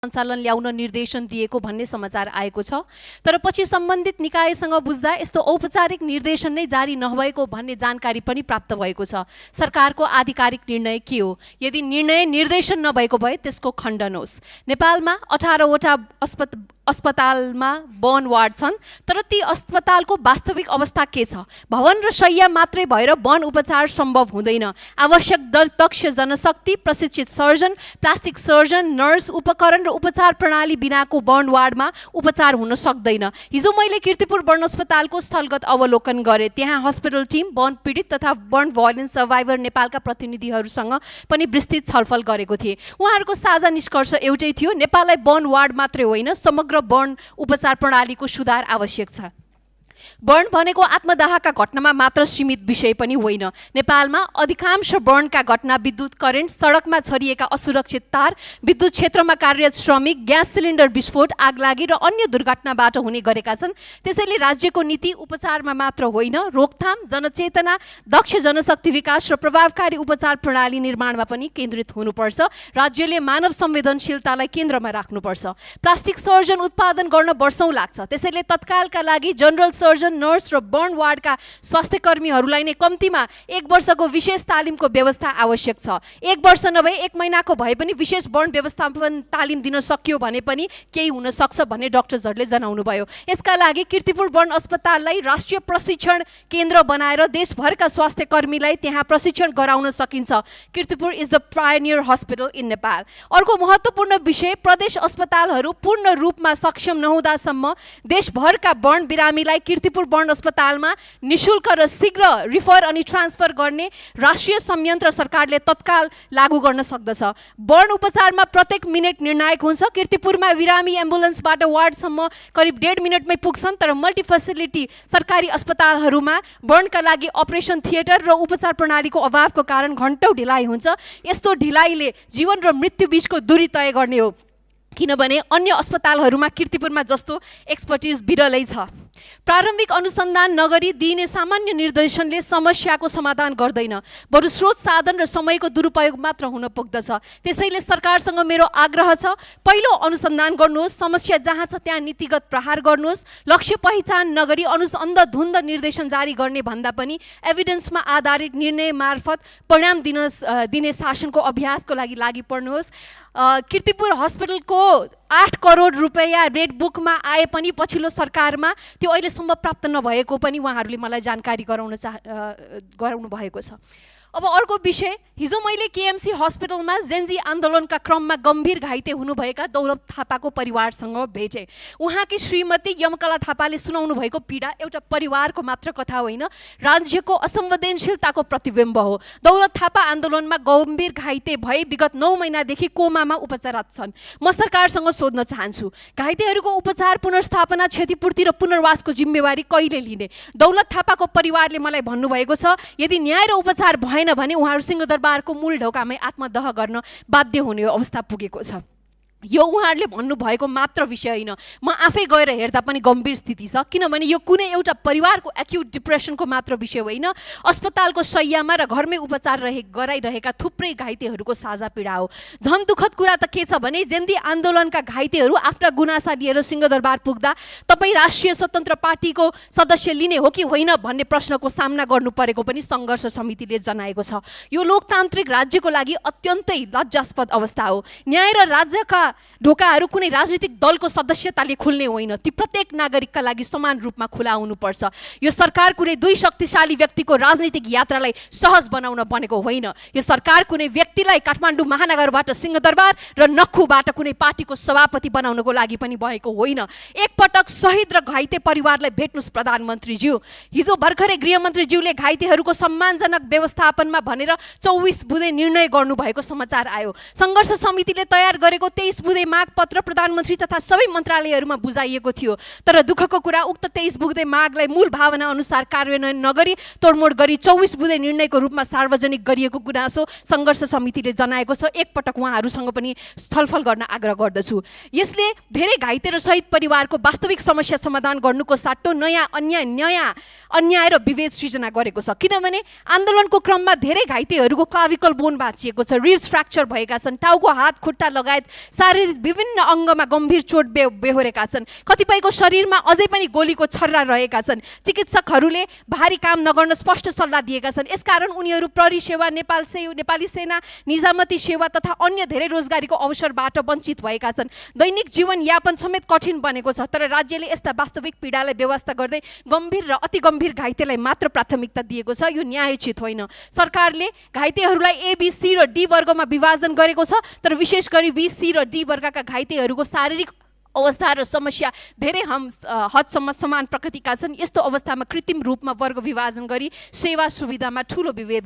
सञ्चालन ल्याउन निर्देशन दिएको भन्ने समाचार आएको छ। तर पछि सम्बन्धित निकायसँग बुझ्दा यस्तो औपचारिक निर्देशन नै जारी नभएको भन्ने जानकारी पनि प्राप्त भएको छ। सरकारको आधिकारिक निर्णय के हो? यदि निर्णय निर्देशन नभएको भए त्यसको खण्डन होस्। नेपालमा 18 वटा अस्पतालमा बर्न वार्ड छन्, तर ती अस्पतालको वास्तविक अवस्था के छ? भवन र शैय्या मात्रै भएर बर्न उपचार सम्भव हुँदैन। आवश्यक दक्ष जनशक्ति, प्रशिक्षित सर्जन, प्लास्टिक सर्जन, नर्स, उपकरण र उपचार प्रणाली बिनाको बर्न वार्डमा उपचार हुन सक्दैन। हिजो मैले कीर्तिपुर बर्न अस्पतालको स्थलगत अवलोकन गरेँ। त्यहाँ हस्पिटल टिम, बर्न पीडित तथा बर्न भायोलेन्स सर्भाइभर नेपालका प्रतिनिधिहरूसँग पनि विस्तृत छलफल गरेको थिए। उहाँहरूको साझा निष्कर्ष एउटै थियो, नेपाललाई बर्न वार्ड मात्रै होइन समग्र बर्न उपचार प्रणालीको सुधार आवश्यक छ। बर्न भनेको आत्मदाहका घटनामा मात्र सीमित विषय पनि होइन। नेपालमा अधिकांश बर्नका घटना विद्युत करेन्ट, सडकमा छरिएका असुरक्षित तार, विद्युत क्षेत्रमा कार्यरत श्रमिक, ग्यास सिलिन्डर विस्फोट, आगलागी र अन्य दुर्घटनाबाट हुने गरेका छन्। त्यसैले राज्यको नीति उपचारमा मात्र होइन, रोकथाम, जनचेतना, दक्ष जनशक्ति विकास र प्रभावकारी उपचार प्रणाली निर्माणमा पनि केन्द्रित हुनुपर्छ। राज्यले मानव संवेदनशीलतालाई केन्द्रमा राख्नुपर्छ। प्लास्टिक सर्जन उत्पादन गर्न वर्षौं लाग्छ। त्यसैले तत्कालका लागि जनरल सर्जन, नर्स र बर्न वार्डका स्वास्थ्य कर्मीहरूलाई नै कम्तीमा 1 वर्षको विशेष तालिमको व्यवस्था आवश्यक छ। 1 वर्ष नभए 1 महिनाको भए पनि विशेष बर्न व्यवस्थापन तालिम दिन सकियो भने पनि केही हुन सक्छ भन्ने डाक्टर्सहरूले जनाउनु भयो। यसका लागि कीर्तिपुर बर्न अस्पताललाई राष्ट्रिय प्रशिक्षण केन्द्र बनाएर देशभरका स्वास्थ्य कर्मीलाई त्यहाँ प्रशिक्षण गराउन सकिन्छ। Kirtipur is the pioneer hospital in Nepal. अर्को महत्त्वपूर्ण विषय, प्रदेश अस्पतालहरू पूर्ण रूपमा सक्षम नहुँदासम्म देशभरका बर्न बिरामीलाई कीर्तिपुर बर्न अस्पतालमा निशुल्क र शीघ्र रिफर अनि ट्रान्सफर गर्ने राष्ट्रिय संयन्त्र सरकारले तत्काल लागू गर्न सक्दछ। बर्न उपचारमा प्रत्येक मिनेट निर्णायक हुन्छ। कीर्तिपुरमा बिरामी एम्बुलेन्सबाट वार्डसम्म करिब 1.5 मिनटमै पुग्छन्, तर मल्टी फेसिलिटी सरकारी अस्पतालहरूमा बर्नका लागि अपरेसन थिएटर र उपचार प्रणालीको अभावको कारण घण्टौं ढिलाइ हुन्छ। यस्तो ढिलाइले जीवन र मृत्यु बीचको दूरी तय गर्ने हो, किनभने अन्य अस्पतालहरूमा कीर्तिपुरमा जस्तो एक्सपर्टिज बिरलै छ। प्रारम्भिक अनुसन्धान नगरी दिइने सामान्य निर्देशनले समस्याको समाधान गर्दैन, बरु स्रोत साधन र समयको दुरुपयोग मात्र हुन पुग्दछ। त्यसैले सरकारसँग मेरो आग्रह छ, पहिलो अनुसन्धान गर्नुहोस्, समस्या जहाँ छ त्यहाँ नीतिगत प्रहार गर्नुहोस्। लक्ष्य पहिचान नगरी अन्धधुन्द निर्देशन जारी गर्ने भन्दा पनि एभिडेन्समा आधारित निर्णय मार्फत परिणाम दिने शासनको अभ्यासको लागि पर्नुहोस्। कीर्तिपुर हस्पिटलको 8 करोड रुपैयाँ रेड बुकमा आए पनि पछिल्लो सरकारमा त्यो अहिलेसम्म प्राप्त नभएको पनि उहाँहरूले मलाई जानकारी गराउनु भएको छ। अब अर्को विषय, हिजो मैले केएमसी हस्पिटलमा जेन्जी आन्दोलनका क्रममा गम्भीर घाइते हुनुभएका दौलत थापाको परिवारसँग भेटे। उहाँकी श्रीमती यमकला थापाले सुनाउनु भएको पीडा एउटा परिवारको मात्र कथा होइन, राज्यको असंवेदनशीलताको प्रतिबिम्ब हो। दौलत थापा आन्दोलनमा गम्भीर घाइते भई विगत 9 महिनादेखि कोमामा उपचाररत छन्। म सरकारसँग सोध्न चाहन्छु, घाइतेहरूको उपचार, पुनर्स्थापना, क्षतिपूर्ति र पुनर्वासको जिम्मेवारी कहिले लिने? दौलत थापाको परिवारले मलाई भन्नुभएको छ, यदि न्याय र उपचार भएन भने उहाँहरू सिंहदरबारको मूल ढोकामै आत्मदह गर्न बाध्य हुने अवस्था पुगेको छ। यो उहाँहरूले भन्नुभएको मात्र विषय होइन, म आफै गएर हेर्दा पनि गम्भीर स्थिति छ। किनभने यो कुनै एउटा परिवारको एक्युट डिप्रेसनको मात्र विषय होइन, अस्पतालको शैय्यामा र घरमै उपचार गराइरहेका थुप्रै घाइतेहरूको साझा पीडा हो। झन् दुःखद कुरा त के छ भने जेन्जी आन्दोलनका घाइतेहरू आफ्ना गुनासा लिएर सिंहदरबार पुग्दा तपाईँ राष्ट्रिय स्वतन्त्र पार्टीको सदस्य लिने हो कि होइन भन्ने प्रश्नको सामना गर्नु परेको पनि सङ्घर्ष समितिले जनाएको छ। यो लोकतान्त्रिक राज्यको लागि अत्यन्तै लज्जास्पद अवस्था हो। न्याय र राज्यका ढोकाहरू कुनै राजनीतिक दलको सदस्यताले खुल्ने होइन, ती प्रत्येक नागरिकका लागि समान रूपमा खुला हुनुपर्छ। यो सरकार कुनै दुई शक्तिशाली व्यक्तिको राजनीतिक यात्रालाई सहज बनाउन बनेको होइन। यो सरकार कुनै व्यक्तिलाई काठमाडौँ महानगरबाट सिंहदरबार र नक्खुबाट कुनै पार्टीको सभापति बनाउनको लागि पनि बनेको होइन। एकपटक शहीद र घाइते परिवारलाई भेट्नुहोस् प्रधानमन्त्रीज्यू। हिजो भर्खरै गृहमन्त्रीज्यूले घाइतेहरूको सम्मानजनक व्यवस्थापनमा भनेर 24 बुँदे निर्णय गर्नुभएको समाचार आयो। सङ्घर्ष समितिले तयार गरेको 23 बुँदे माग पत्र प्रधानमन्त्री तथा सबै मन्त्रालयहरूमा बुझाइएको थियो, तर दुःखको कुरा उक्त 23 बुँदे मागलाई मूल भावना अनुसार कार्यान्वयन नगरी तोडमोड गरी 24 बुँदे निर्णयको रूपमा सार्वजनिक गरिएको गुनासो सङ्घर्ष समितिले जनाएको छ। एकपटक उहाँहरूसँग पनि छलफल गर्न आग्रह गर्दछु। यसले धेरै घाइते र शहीद परिवारको वास्तविक समस्या समाधान गर्नुको साटो नयाँ अन्याय र विभेद सृजना गरेको छ। किनभने आन्दोलनको क्रममा धेरै घाइतेहरूको क्लाभिकल बोन भाँचिएको छ, रिब्स फ्र्याक्चर भएका छन्, टाउको हात खुट्टा लगायत शारीरिक विभिन्न अङ्गमा गम्भीर चोट बेहोरेका छन्। कतिपयको शरीरमा अझै पनि गोलीको छर्रा रहेका छन्। चिकित्सकहरूले भारी काम नगर्न स्पष्ट सल्लाह दिएका छन्। यसकारण उनीहरू प्रहरी सेवा, नेपाली सेना, निजामती सेवा तथा अन्य धेरै रोजगारीको अवसरबाट वञ्चित भएका छन्। दैनिक जीवनयापन समेत कठिन बनेको छ। तर राज्यले यस्ता वास्तविक पीडालाई व्यवस्था गर्दै गम्भीर र अति गम्भीर घाइतेलाई मात्र प्राथमिकता दिएको छ। यो न्यायोचित होइन। सरकारले घाइतेहरूलाई ए, बी, सी र डी वर्गमा विभाजन गरेको छ। तर विशेष गरी बी, सी र डी वर्गका घाइतेहरूको शारीरिक अवस्था र समस्या धेरै हदसम्म समान प्रकृतिका छन्। यस्तो अवस्थामा कृत्रिम रूपमा वर्ग विभाजन गरी सेवा सुविधामा ठूलो विभेद